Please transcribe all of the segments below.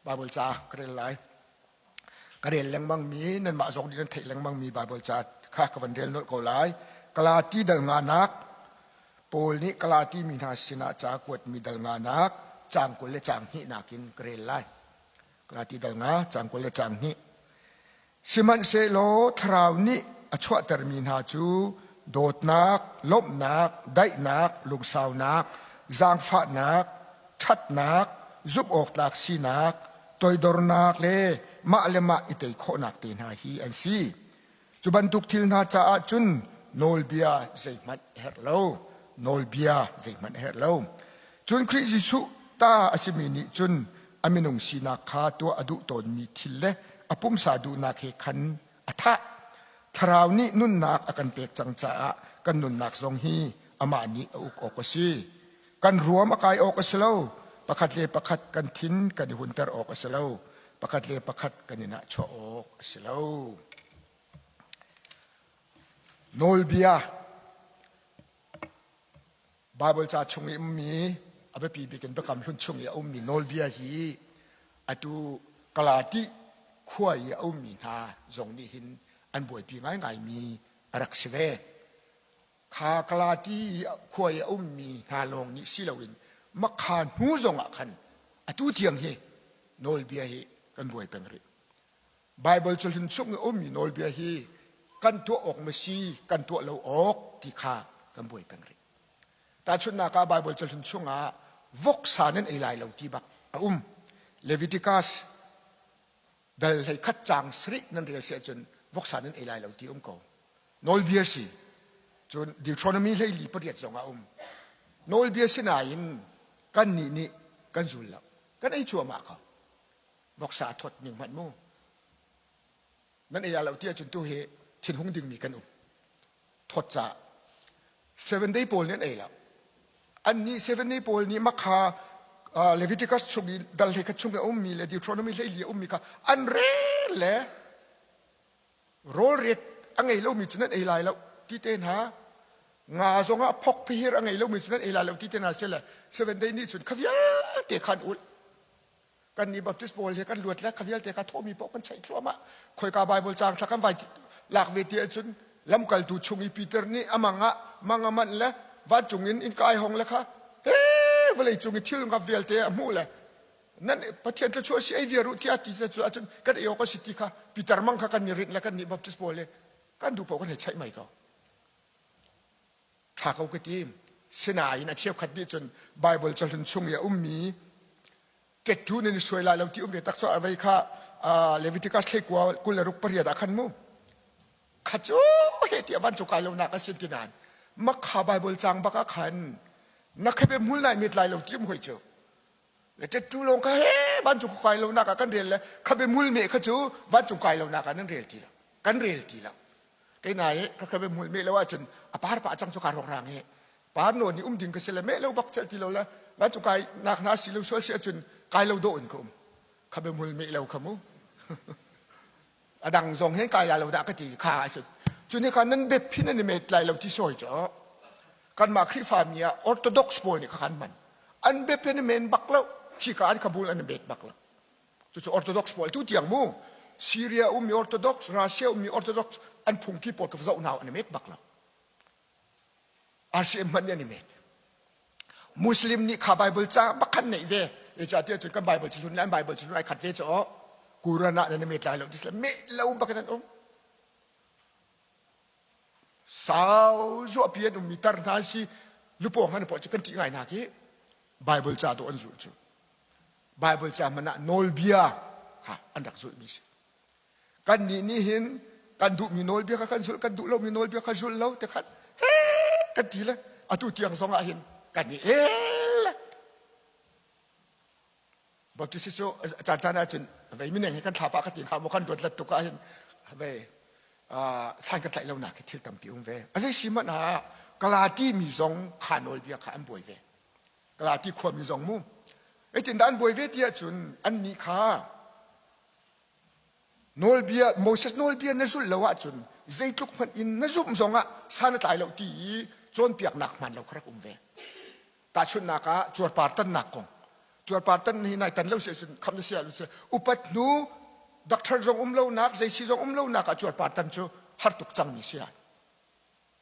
Bible ca ka rel lai. Ka rel lengmang mi nanmah zong nih nan theih lengmang mi Bible ca kha ka van rel nolh ko lai. Galati dal nganak Paul nih Galati mi hna sinah ca kuatmi dal nganak caang 20 le caang hnihnak in ka rel lai. Galati dal nga caang 20 le caang hnih. Sihmanhsehlaw Thlarau nih a chuahtermi hna cu dawtnak, lawmhnak, daihnak, lungsaunak, zaangfahnak, ṭhatnak, zumh-awktlak sinak, toidornak le mah le mah i tei khawhnak te hna hi an si. Cu bantuk thil hna caah cun nawlbia zeihmanh a herh lo. Nawlbia zeihmanh a herh lo. Cun Khrih Jesuh ta a simi nih cun a minung sinak kha tuah a duh tawnmi thil le a pumsa duhnak he khan a thah. Thlarau nih nunnak a kan pek cang caah kan nunnak zong hi amah nih a uk awk a si. Kan ruam a kai awk a si lo. Pakhat le pakhat kan thin kan i hunter awk a si lo. Pakhat le pakhat kan i nahchuah awk a si lo. Nawlbia Baibal ca chung i ummi a biapi bik in Biakam Hlun chung i a ummi nawlbia hi atu Galati khua i a ummi hna zong nih hin an buaipi ngaingaimi a rak si ve. Kha Galati khua i a ummi hna lawng nih si loin Makha hnu zongah khan atu tiang hi nawlbia hi kan buai peng rih. Baibal cu hlun chung i ummi nawlbia hi kan tuah awk ma si, kan tuah lo awk ti kha kan buai peng rih. Tahchunhnak ah Baibal cu hlun chungah voksa nan ei lai lo ti bak a um. Leviticus dal hlei khat caang sarih nan rel si ahcun voksa nan ei lai lo ti um ko. Nawlbia si. Cun Deuteronomy hlei li pariat zong a um. Nawlbia si nain kannih nih kan zul lo. Kan ei cuahmah ko. Voksa a thawt ning hmanh mu. Nan ei lo ti ahcun tu hi thinhung dingmi kan um. Thawt caah. Seven day pawl nih an ei lo. Annih seven day pawl nih makha Leviticus chung i dal hlei khat chung i a ummi le Deuteronomy hlei li a ummi kha an rel le rawlret a ngei lomi cu nan ei lai lo ti te hna nga zongah phok phihir a ngei lomi cu nan ei lai lo ti te hna sile seven day nih cun kha vialte khan ul Kan nih Baptist pawl hi kan luat le kha vialte kha thawhmi paoh kan cheih thluahmah. Khoika Bible caang thla kan vai lak ve ti ahcun lamkaltu chung i Peter nih a mang ah mang a manh le vancung in innka ai hong le kha he vawlei cung i thil ngap vialte a hmuh le nan Pathian thluachuah si ei viar u tiah ti cu ahcun kan ei awk a si ti kha Peter mang kha kan i rinh le kan nih Baptist pawl hi kan duh paoh kan hei cheih mai ko. Ṭha ko ka ti. Sinain a cheukhat nih cun Bible cahlun chung i a ummi ṭetṭu nan i suai lai lo ti um ve tak cu a vei kha Leviticus thleikua 28 ah khan mu kha cu he ti a vancung kai lonak a si ti nain makha Bible cang bak ah khan na khabe hmul nai met lai lo ti um hoi cu le ṭetṭu lawng kha he vancung kai lonak ah kan rel le khabe hmul meh kha cu vancung kai lonak ah nan rel ti lo kan rel ti lo kei nai ka khabe hmul meh lo ahcun a par pa cang cu ka rawk rang hi par nawn i um ding ka si le meh lo bak cel ti lo le vancung kai nak hna si lo sual si ahcun kai lo dawh in ka um khabe hmul meh lo kha mu a dang zong he kai la lo dah ka ti kha a si cu ni kha nan bep phin an i met lai lo ti sawi cu kanmah Khrihfa mi ah Orthodox pawl nih kha kan hman an bep in men bak lo khi ka an khabul an i bet bak lo Cucu Orthodox pawl tu tiang mu Syria ummi Orthodox, Russia ummi Orthodox an phungki pawl ka zoh hna an i met bak lo. RCM hmanh nih an i met. Muslim nih kha Bible ca bak khan neih ve. Zeicahtiah cun kan Bible cu hlun le an Bible cu hlun ai khat ve cu Quran ah nan i met lai lo ti meh lo bak in an um. Sau zuahpi an ummi tar hna si lupawng han pawl cu kan ṭih ngai hna khi Bible ca dawh an zulh cu. Bible ca hmanh ah nawlbia kha an rak zulhmi si. Kannih nih hin kan duhmi nawlbia kha kan zulh, kan duh lomi nawlbia kha zul lo te khan he kan ti le atu tiang zong ah hin kan i el. Baptist cu caan caan ahcun vei mineng hi kan thlapa ka ti hnga maw kan luat let tuk ah hin vei san kan tlaih lonak hi thil tampi um ve. A zei si hmanh ah Galati mi zong kha nawlbia kha an buai ve. Galati khuami zong mu Zeitindah an buai ve ti ahcun annih kha nawlbia Moses nawlbia na zulh lo ahcun zeitluk hmanh in na zumh zongah san a tlai lo ti i cawnpiaknak hmaan lo kha rak um ve. Tahchunhnak ah cuarpar tannak kong. Cuarpar tan hi nai tan lo si ahcun khamh na si ah upat hnu doctor zong um lonak zei si zong um lonak ah cuarpar tan cu har tuk cangmi si ai.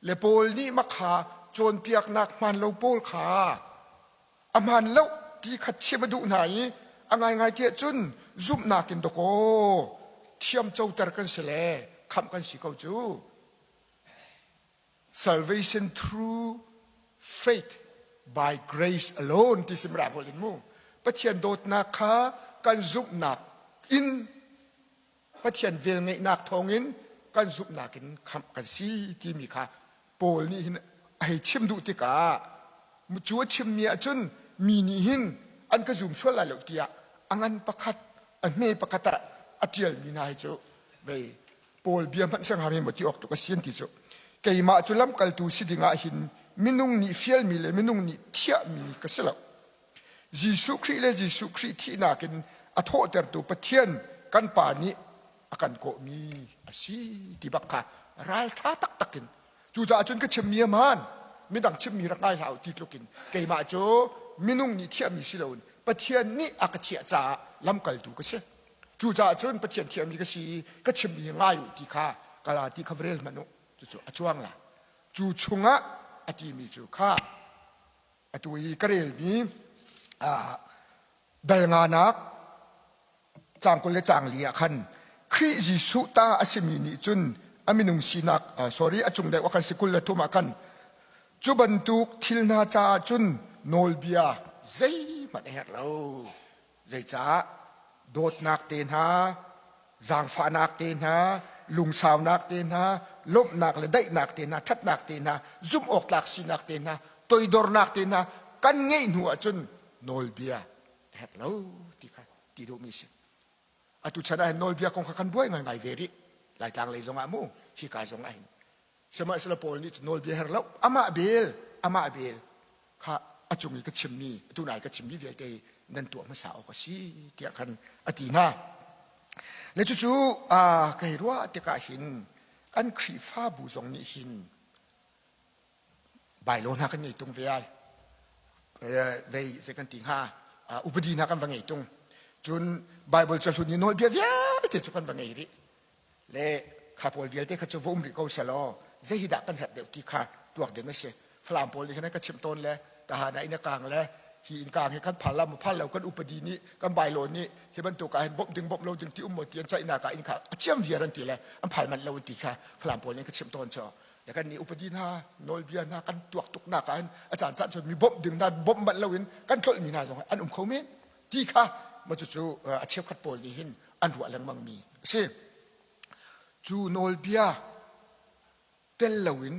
Le Paul nih makha cawnpiaknak hmaan lo pawl kha a hmaan lo ti kha chim a duh hna i a ngaingai tiah cun zumhnak in dawkaw thiam coter kan si le khamh kan si ko cu. Salvation through faith by grace alone ti sim ra in mu. Pathian dawtnak kha kan zumhnak in Pathian velngeihnak thawngin kan zumhnak in khamh kan si timi kha Paul nih hin a hei chim duh tikah cu a chimmi ahcun mi nih hin an ka zum sual lai lo tiah a ngan pakhat a hme pakhat ah a ṭialmi hna hi cu vei Paul bia hmanh sang hami maw ti awk tuk a si an ti cu keimah cu lamkaltu si dingah hin minung nih fialmi le minung nih thiahmi ka si lo Jesuh Khrih le Jesuh Khrih thihnak in a thawhtertu Pathian kan Pa nih a kan kawhmi a si ti bak kha ralṭha taktak in cucaah cun ka chimmi a hmaan midang chimmi rak ngai hlah u ti tluk in keimah cu minung nih thiahmi si loin Pathian nih a ka thiah caah lamkaltu ka si cucaah cun Pathian thiahmi ka si i ka chimmi hi ngai u ti kha kala ti kha va rel hmanh u cucu a cuang la cu chungah a timi cu kha Atu i ka relmi dal nganak caang 20 le caang li ah khan Khrih Jesuh ta a simi nih cun a minung sinak sorry a cung deuh ah khan si 23 ah khan cu bantuk thil hna caah cun nawlbia zeihmanh a herh lo. Zeicah dawtnak te hna, zaangfahnak te hna, lungsaunak te hna, lawmhnak le daihnak te hna, ṭhatnak te hna, zumh awk tlak sinak te hna, toidornak te hna kan ngeih hnu ahcun nawlbia a herh lo ti kha ti duhmi a si. Atu chan ah hin nawlbia kong kha kan buai ngaingai ve rih. Laitlang lei zongah mu, hika zongah hin. Sihmanhsehlaw Paul nih cun nawlbia herh lo, amah bel, amah bel kha a cung i ka chimmi, atu nai ka chimmi vialte nan tuah hmasa awk a si tiah khan a ti hna. Le cucu ka hei ruah tikah hin kan Khrihfabu zong nih hin bailo hna kan ngei tung ve ai. Vei zei kan ti hnga upadi hna kan va ngei tung. Cun Bible cahlun i nawlbia vialte cu kan va ngei rih. Le kha pawl vialte kha cu va um rih ko selaw zei hi dah kan herh deuh ti kha tuak ding a si. Falam pawl nih khan ka chimh tawn le tahan ah inn a kaang le hi inn kaang hi kan phal la maw phal lo kan upadi nih kan bylaw nih hi bantuk ah hin bawmh ding bawmh lo ding ti um maw ti an ceihnak ah inn kha a ciam viar an ti le an phal manh lo an ti kha Falam pawl nih ka chimh tawn cu le kan nih upadi hna nawlbia hna kan tuak tuk nak ah hin a caan caan cun mi bawmh ding hna bawmh manh lo in kan tlolh mi hna zong an um kho men ti kha ma cucu a cheukhat pawl nih hin an ruah lengmang mi a si. Cu nawlbia tel loin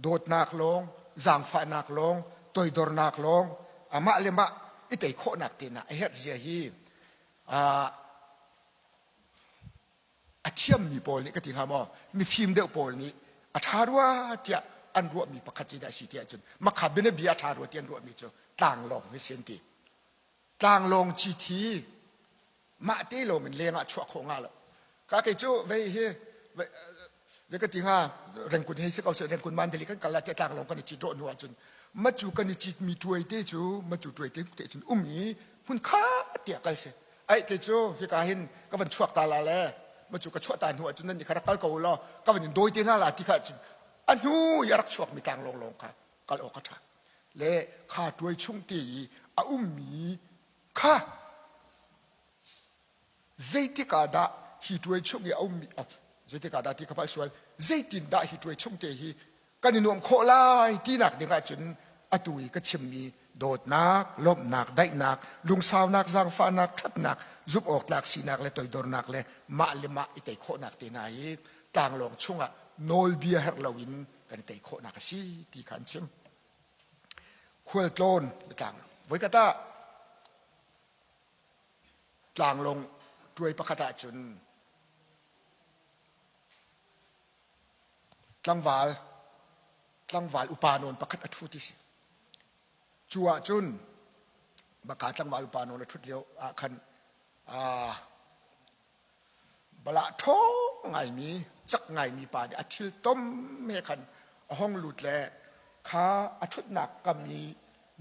dawtnak lawng, zaangfahnak lawng, toidornak lawng, amah le mah i tei khawhnak te hna a herh zia hi a thiammi pawl nih ka ti hnga maw mifim deuh pawl nih a ṭha rua tiah an ruahmi pakhat cu dah a si tiah cun makha bianabia a ṭha rua ti an ruahmi cu tlanglawng hi si an ti. Tlanglawng cit hi mah te lawng in leng ah chuah khawh nga lo. Ka kei cu vei hi ve ka ti hnga rengkun hei si ko seh rengkun mandali kan kal lai tiah tlanglawng kan i cit rawh hnu ahcun macu kan i cit mi tuai te cu macu tuai te te cun um i hmun kha tiah kal si ai kei cu hika hin ka van chuak ta la le macu ka chuah ta hnu ahcun nan nih kha rak kal ko law ka van in dawi te hna la ti kha cun a hnu i a rak chuak mi tlanglawng lawng kha kal awk a ṭha le kha tuai chung te i a ummi kha zeitik ah dah hi tuai chung i a ummi zeitik ah dah ti ka palh sual zeitin dah hi tuai chung te hi kan i nuamh khawh lai tinak ding ahcun atu i ka chimmi dawtnak lawmhnak daihnak lungsaunak zaangfahnak ṭhatnak zumh awk tlak sinak le toidornak le mah le mah i tei khawhnak te hna hi tlanglawng chungah nawlbia herh loin kan i tei khawhnak a si ti kha an chim khualtlawn le tlang voikhat ah tlanglawng tuai pakhat ahcun tlangval tlangval upa nawn pakhat a ṭhu ti si. Cu ahcun baka tlangval upa nawn a ṭhut lio ah khan balah ṭhawng ngaimi cak ngaimi pa nih a thil tom he khan a hong lut le kha a ṭhutnak kam i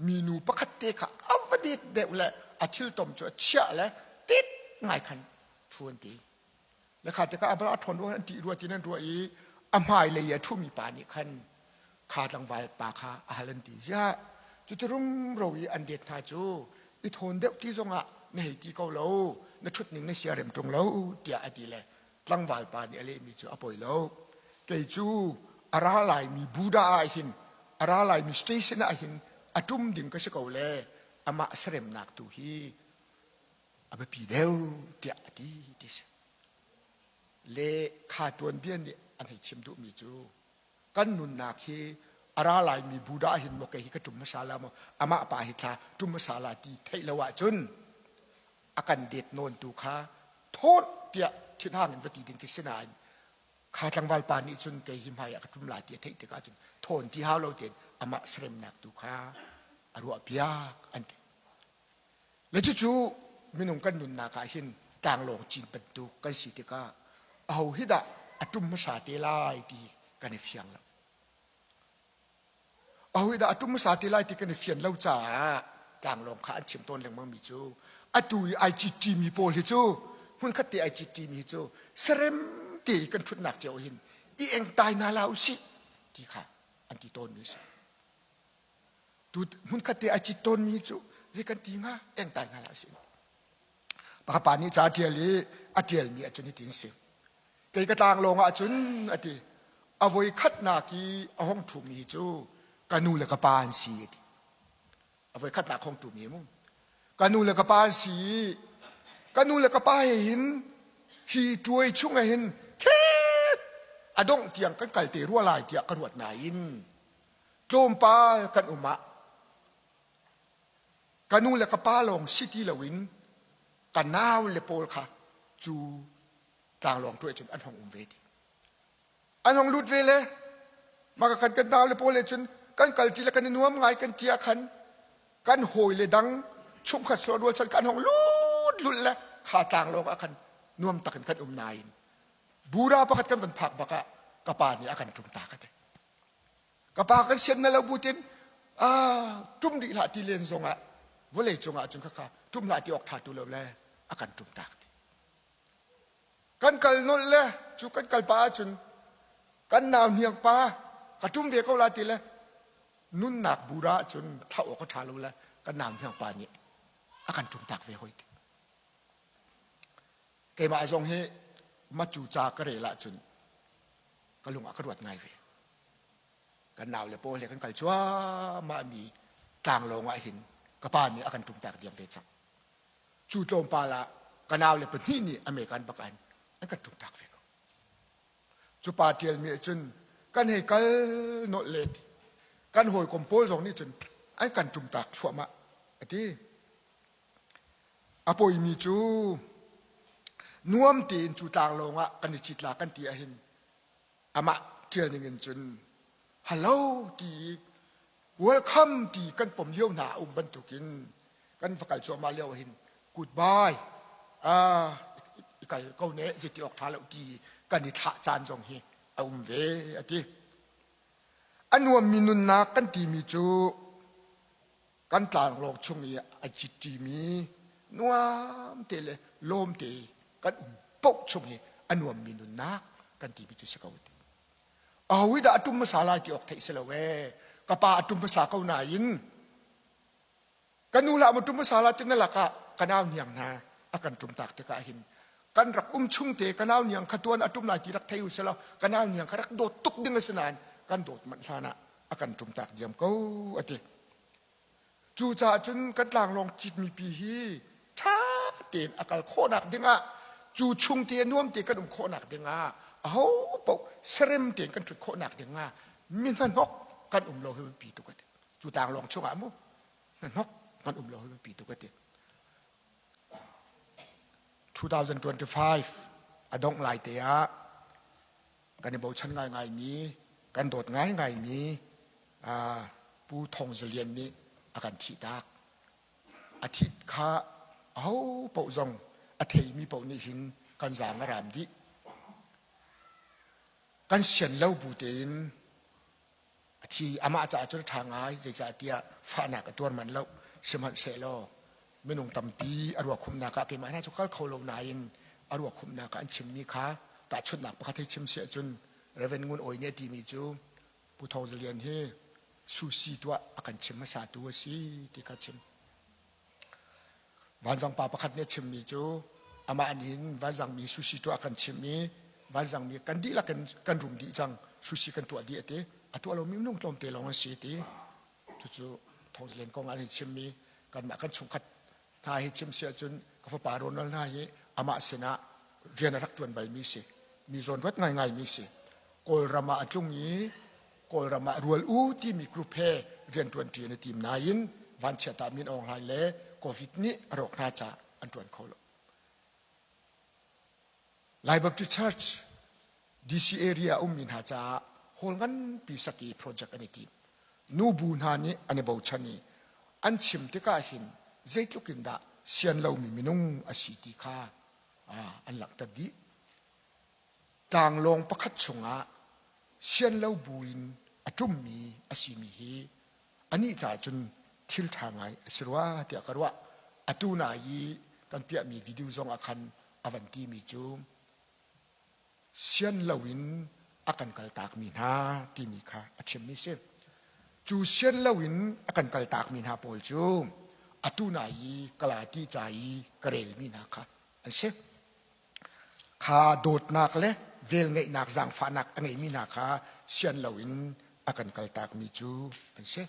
minu pakhat te kha a va det deuh le a. A thiltom cu a chiah le tit ngai khan ṭhu an ti. Le kha tikah a bal a ṭhawn ruang an ṭih rua tin an ruah i a hmailei i a ṭhumi pa nih khan kha tlangval pa kha a hal an ti. Ziah cuti rumro i an det hna cu i thawn deuh ti zongah na hei ti ko lo, na ṭhut ning na sia rem ṭung lo tiah a ti le tlangval pa nih a lehmi cu a poi lo. Kei cu a ra laimi Buddha ah hin a ra laimi station ah hin a ṭum ding ka si ko le amah seremnak tu hi a biapi deuh tiah a ti ti si. Le kha tuanbia nih an hei chim duhmi cu kan nunnak hi a ra laimi Buddha hin maw kei hi ka ṭum hmasa la maw amah pa hi thla ṭum hmasa la ti theih lo ahcun a kan det nawn tu kha thawt tiah thinhang in va ti ding khi si nain kha tlangval pa nih cun kei hi hmai ah ka ṭum la ti a theih tikah cun thawn ti hau lo tein amah seremnak tu kha a ruah piak an ti. Le cucu minung kan nunnak ah hin tlanglawng cin bantuk kan si tikah aho hi dah a ṭum hmasa te lai ti kan i fiang lo. Aho hi dah a ṭum hmasa te lai ti kan i fian lo caah tlanglawng kha an chim tawn lengmang mi cu atu i ai citṭimi pawl hi cu hmunkhat te ai citṭimi hi cu serem te i kan ṭhutnak cio hin i engtai hna la usih ti kha an ti tawnmi a si. Tu hmunkhat te ai cit tawnmi cu zei kan ti hnga engtai hna hlah sih. Pakhat pa nih ca a ṭial i a ṭialmi ahcun hitin si. Kei ka tlanglawng ahcun a ti a voi khatnak i a hong ṭhumi cu ka nu le ka pa an si a ti. A voi khatnak hong ṭhumi mu. Ka nu le ka pa an si i ka nu le ka pa he hin hi ṭuai chung ah hin khet a dongh tiang kan kal te rua lai tiah ka ruat nain tlawmpal kan um ah ka nu le ka pa lawng si ti loin ka nau le pawl kha cu tlanglawng tuah cun an hong um ve ti an hong lut ve le mah ka khan kan nau le pawl le cun kan kal ti le kan i nuam ngai kan ti ah khan kan hawi le dang chungkhat sual rualchan kan hong lut lut le kha tlanglawng ah khan nuam tak in kan um nain bura pakhat kan van phak bak ah ka pa nih a kan ṭum ta ka ti Ka pa kan sian na lo butin ṭum rih hlah ti len zongah vawlei cungah cun khakha ṭum hlah ti awk ṭha tu lo le a kan ṭum tak ti. Kan kal nolh le cu kan kal pa ahcun kan nau hniang pa ka ṭum ve ko la ti le nunnak bura ahcun thlah awk a ṭha lo le kan nau hniang pa nih a kan ṭum tak ve hoi ti. Keimah zong hi macu ca ka rel ahcun ka lung ah ka ruat ngai ve. Kan nau le pawl he kan kal cuahmah mi tlanglawng ah hin ka pa nih a kan ṭumtak diam ve cang. Cu tlawmpal ah ka nau le pahnih nih American bak an an kan ṭumtak ve ko. Cu pa ṭialmi ah cun kan hei kal nolh le kan hawikom pawl zong nih cun an kan ṭumtak thluahmah a ti. A poimi cu nuam tein cu tlanglawng ah kan i citla kan ti ahhin amah ṭial ning in cun hello ti welcome ti kan pom lio hna a um bantukin kan va kal cuahmah lio hin goodbye ah i kal ko ne zeiti awk ṭha lo ti kan i thlah caan zong hi a um ve a ti. A nuammi nunnak kan timi cu kan tlanglawng chung i a citṭimi nuam te le lawm te kan um paoh chung hi a nuammi nunnak kan timi cu si ko ti. Aho dah a ṭum hmasa lai ti awk theih si lo ee. Ka pa a ṭum hmasa ko nain ka nu lah maw ṭum hmasa lai ti na lakah ka nau hniang hna a kan ṭum tak tikah hin kan rak um chung te ka nau hniang kha tuan a ṭum lai ti rak thei u selaw ka nau hniang kha rak dawt tuk ding a si nain kan dawt manh hlan ah a kan ṭum tak diam ko a ti. Cucaah cun kan tlanglawng citmi pi hi ṭha tein a kal khawhnak dingah cu chung te nuam te kan um khawhnak dingah aho paoh serem tein kan ṭhut khawhnak dingah mi hnahnok kan um lo hi biapi tuk a ti. Cu tlanglawng chungah mu hnahnok kan um lo hi biapi tuk a ti. 2025 a dongh lai te ah kan i bochan ngaingaimi kan dawt ngaingaimi Pu Thawng Za Lian nih a kan thihtak. A thit kha aho paoh zong a theimi paoh nih hin kan zaang a ram dih. Kan sian lo bu tein a thi amah caah cun a ṭha ngai zeicahtiah fahnak a tuar manh lo sihmanhsehlaw. Minung tampi a ruakhumnak ah keimah hna cu kal kho lo nain a ruakhumnak ah an chimmi kha tahchunhnak pakhat hei chim si ahcun Reverend Ngun Awi nih a timi cu Pu Thawng Za Lian hi sushi tuah a kan chim hmasatu a si ti kha chim. Vanzang pa pakhat nih a chimmi cu amah nih hin vanzangmi sushi tuah a kan chimh i vanzangmi kan dihlak in kan rum dih cang sushi kan tuah dih a ti. A tuah lomi minung tlawmte lawng an si a ti. Cucu Thawng Za Lian kong ah an chimmi kanmah kan chungkhat hna hi chim si ahcun ka fapa Ronald hna hi amah sinah rian a rak ṭuan balmi si. Mi zawnruat ngaingaimi si. Kawlram ah a tlung i Kawlram ah rual u timi group he rianṭuanṭi an i tim nain vanchiat ah Min Aung Hlaing le Covid nih a rawk hna caah an ṭuan kho lo. Lai Baptist Church DC area ummi hna caah hall nganpi sak i project an i tim. Nubu hna nih an i bochan i an chim tikah hin zeitluk in dah sian lomi minung a si ti kha an langhter dih. Tlanglawng pakhat chungah sian lo buin a ṭummi a simi hi anih caah cun thil ṭha ngai a si rua tiah ka ruah. Atu na i kan piahmi video zong ah khan a van timi cu sian loin a kan kaltakmi hna timi kha a chimmi si. Cu sian loin a kan kaltakmi hna pawl cu atu na i kala ti ca i ka relmi hna kha an si. Kha dawtnak le velngeihnak zaangfahnak a ngeimi hna kha sian loin a kan kaltakmi cu an si.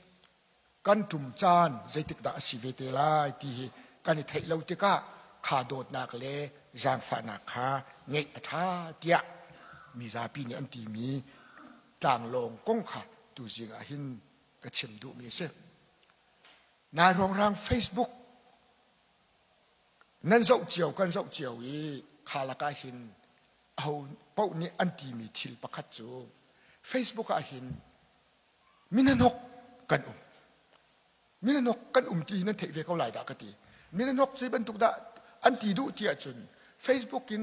Kan ṭum caan zeitik dah a si ve te lai ti hi kan i theih lo tikah kha dawtnak le zaangfahnak kha ngeih a ṭha tiah mizapi nih an timi tlanglawng kong kha tuzing ah hin ka chim duhmi a si. Nai hrawnghrang Facebook Nan zoh cio kan zoh cio i kha lakah hin aho paoh nih an timi thil pakhat cu Facebook ah hin minanok kan um. Minanok kan um ti hi nan theih ve ko lai dah ka ti. Minanok zei bantuk dah an ti duh ti ahcun Facebook in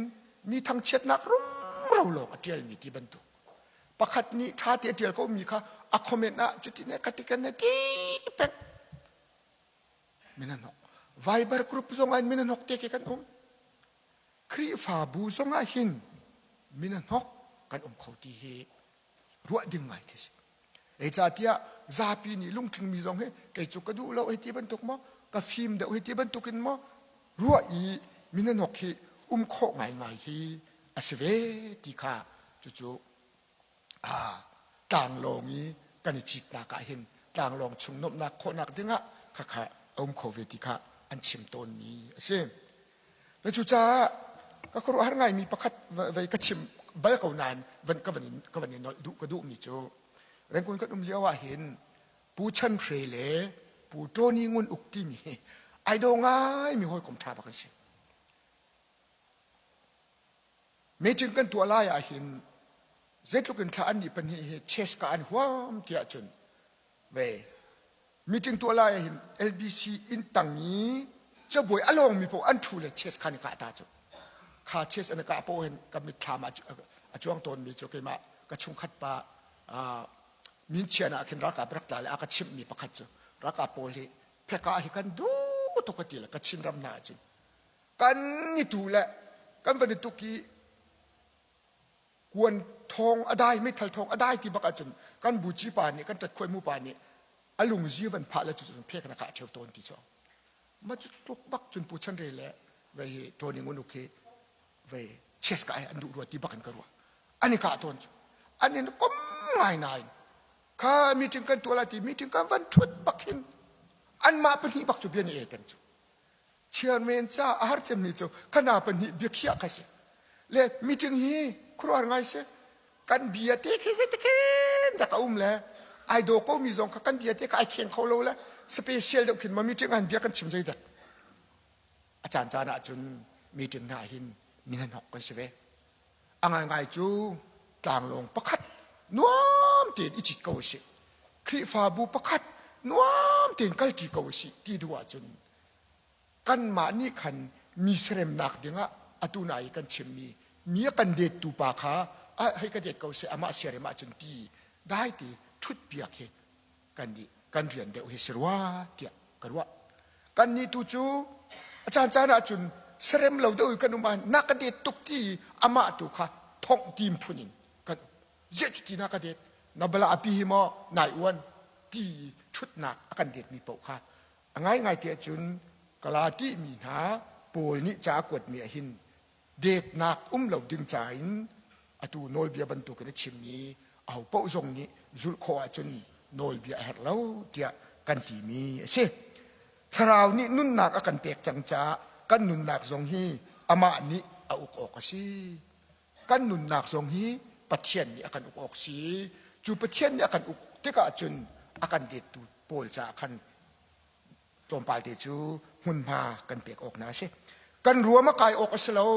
mi thangchiatnak rumro lawng a ṭialmi ti bantuk. Pakhat nih ṭha te a ṭial ko mi kha a comment ah cuti ne khati kan ne ti peng. Minanok. Viber group zong ah minanok te khi kan um. Khrihfabu zong ah hin minanok kan um kho ti hi ruah ding ngai khi si. Zeicahtiah zapi nih lungtlingmi zong hi kei cu ka duh lo hei ti bantuk maw ka fim deuh hei ti bantuk in maw ruah i minanok hi um khawh ngaingai hi a si ve ti kha cucu tlanglawng i kan i citnak ah hin tlanglawng chung nuamhnak khawhnak dingah khakha a um kho ve ti kha an chim tawnmi a si. Le cucaah ka khuaruahhar ngaimi pakhat vei ka chim bal ko nain van ka van in ka van i nolh duh ka duhmi cu Rangoon kan um lio ah hin Pu Chan Hre le Pu Tony Ngun Uk timi hi ai daw ngaimi hawikom ṭha bak an si. Meeting kan tuah lai ahhin zeitluk in thla annih pahnih hi chess ka an huam ti ahcun ve meeting tuah lai ahhin LBC inn tang i cabuai a lawngmi paoh an ṭhu le chess kha an i kah ta cu. Kha chess an i kah paoh hin ka mitthlam ah a cuang tawnmi cu keimah ka chungkhat pa min chian ah khin ralkap rak tla le a ka chimhmi pakhat cu ralkap pawl hi pheka hi kan duh tuk a ti le Kachin ram hna ahcun kan i tu le kan van i tuk i kuan thawng a dai meithal thawng a dai ti bak ahcun kan buci pa nih kan ṭat khuai mu pa nih a lungzi van phah le cu cun phek na kah ṭheu tawn ti cu ma cu tluk bak cun pu chan re le vei hi training unuk hi vei chess ka ai an duh rua ti bak in ka ruah an i kah tawn cu an in kom ngai nain kha meeting kan tuah lai ti meeting kan van ṭhut bak hin anmah pahnih bak cu bia ni el peng cu Chairman ca a har cemmi cu kana pahnih biakhiah kha si. Le meeting hi khuaruahhar ngai si. Kan bia te khi zei khin dak a um le ai daw ko mi zong kha kan bia te kha ai kheng kho lo le special deuh khin ma meeting an bia kan chim zei dak. A caan caan ah cun meeting hna hin min han hok kan si ve. A ngaingai cu tlanglawng pakhat nuam tein i cit ko usih. Khrihfabu pakhat nuam tein kalṭi ko usih ti duh ahcun kanmah nih khan mi seremnak dingah atu na i kan chimmi mi a kan dettu pa kha hei ka det ko seh amah siarem ahcun ti dai ti ṭhut piak hi kan nih kan rian deuh hi si rua tiah ka ruah. Kannih tu cu. A caan caan ahcun serem lo deuh kan um ah na ka det tuk ti amah tu kha thongh tim phun in kan um. Ziah cu ti na ka det na bala api hi maw nai uan ti ṭhutnak a kan detmi paoh kha a ngaingai ti ahcun kala ti mi hna Paul nih ca a kuatmi ah hin detnak um lo ding ca in atu nawlbia bantukin a chimmi aho paoh zong nih zulh khawh ahcun nawlbia a herh lo tiah kan timi a si. Thlarau nih nunnak a kan pek cang caah kan nunnak zong hi amah nih a uk awk a si. Kan nunnak zong hi Pathian nih a kan uk awk si. Cu Pathian nih a kan uk tikah cun a kan dettu pawl caah khan tlawmpal te cu hmunhma kan pek awk hna a si. Kan ruam a kai awk a si lo.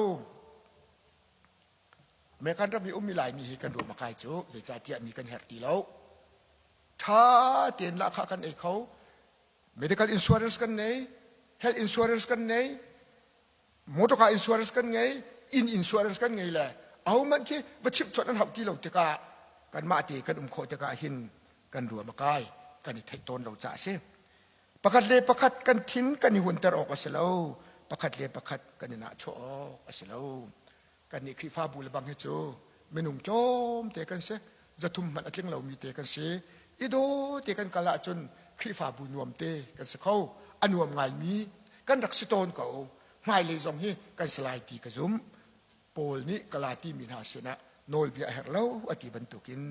American ram i ummi Laimi hi kan ruam a kai cu zeicahtiah mi kan herh ti lo. Ṭha tein lahkhah kan ei kho. Medical insurance kan nei, health insurance kan nei, motor car insurance kan ngei, inn insurance kan ngei le ahohmanh khi va chimhchuanh an hauh ti lo tikah kanmah te kan um khawh tikah hin kan ruam a kai kan i theih tawn lo caah a si. Pakhat le pakhat kan thin kan i hunter awk a si lo. Pakhat le pakhat kan i nahchuah awk a si lo. Kannih Khrihfabu le bang hi cu minung tlawmte kan si. Zathum hmanh a tling lomi te kan si. I daw te kan kal ahcun Khrihfabu nuam te kan si kho. A nuam ngaimi kan rak si tawn ko. Hmailei zong hi kan si lai ti ka zumh. Paul nih Galati mi hna sinah nawlbia a herh lo a ti bantukin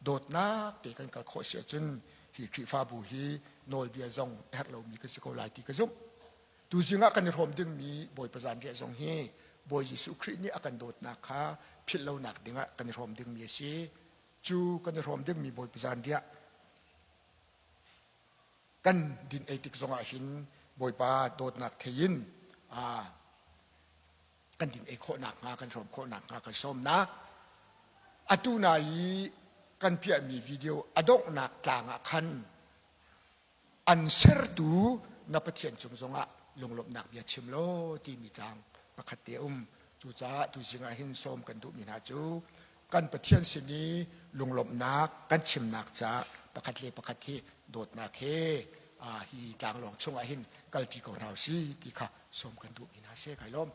dawtnak te kan kal khawh si ahcun hi Khrihfabu hi nawlbia zong a herh lomi kan si ko lai ti ka zumh. Tuzing ah kan i hrawm dingmi Bawipa zanriah zong hi Bawi Jesuh Khrih nih a kan dawtnak kha philh lonak dingah kan i hrawm dingmi a si. Cu kan i hrawm dingmi Bawipa zanriah kan din ei tik zongah hin Bawipa dawtnak thei in kan din ei khawh nakhnga kan hrawm khawh nakhnga kan sawmnak atu na i kan piahmi video a donghnak tlang ah khan an sertu na Pathian cung zongah lunglawmhnak bia chim law timi tlang pakhat te um. Cucaah tuzing ah hin sawm kan duhmi hna cu kan Pathian sin i lunglawmhnak kan chimnak caah pakhat le pakhat hi dawtnak he hi tlanglawng chungah hin kalṭi ko hna usih ti kha sawm kan duhmi hna si. Kai lawm.